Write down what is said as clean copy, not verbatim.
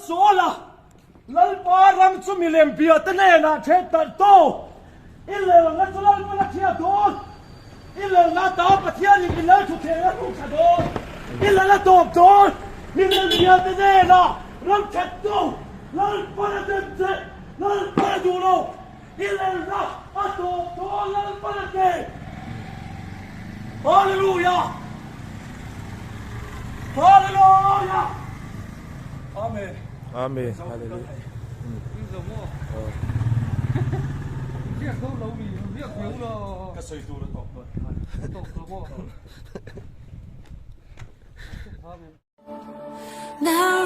Saula, Lalpa ram chu milem biate hnenah then talh tu, i lelna chu Lalpan a thiah dawn, i lelna atan Pathianin i lal thuthleng a hruk thla dawn, i lal a tawp dawn, milem biate hnenah ram that tu, Lalpan a dem che, Lalpan a duh lo, i lelna a tawp dawn Lalpan a ti. Hallelujah! Hallelujah! Amen. Amen. Hallelujah. Ka sawi tur a tawp dawn. Now.